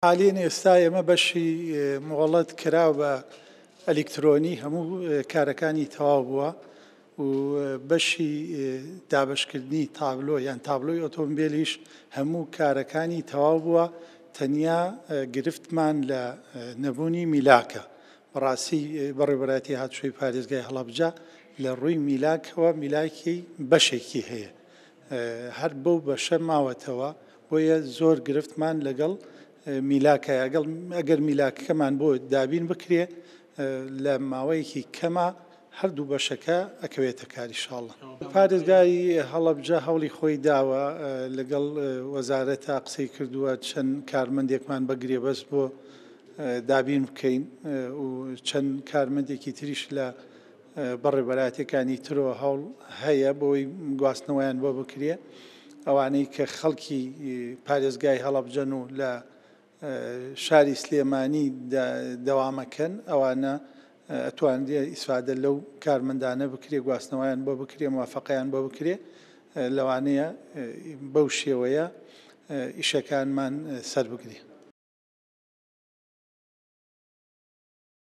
حالین ئێستا ئێمە بەشی مۆڵەت کراو بە ئەلیکترۆنی هەموو کارەکانی تەواو بووە و بەشی دابەشکردنی تابلۆ یان تابلۆی ئۆتۆمبیلیش هەموو کارەکانی تەواو بووە، تەنیا گرفتمان لە نەبوونی میلاکە. بەڕاستی بەڕێوەبەرایەتی هاتوچۆی پارێزگای هەڵەبجە لە ڕووی میلاکەوە میلاکی بەشێکی هەیە، هەر بەو بەشە ماوەتەوە، بۆیە زۆر گرفتمان لەگەڵ میلاکە. ئەگەر میلاکەکەمان بۆ دابین بکرێ لە ماوەیەکی کەما هەردوو بەشەکە ئەکەوێتە کار ئیشاڵڵا. پارێزگای هەڵەبجە هەوڵی خۆی داوە، لەگەڵ وەزارەتا قسەی کردووە، چەند کارمەندێکمان بە گرێبەست بۆ دابین بکەین و چەند کارمەندێکی تریش لە بەڕێوبەرایەتیەکانی ترەوە هەوڵ هەیە بۆی گواستنەوەیان بۆ بکرێ. ئەوانەی کە خەڵکی پارێزگای هەڵەبجەن و لە شاری سلێمانی دەوامەکەن ئەوانە ئەتوانرێ ئیسفادە لەو کارمەندانە بکرێ، گواستنەوەیان بۆ بکرێ، موافقەیان بۆ بکرێ. لەوانەیە بەو شێوەیە ئیشەکانمان سەر بگرێ.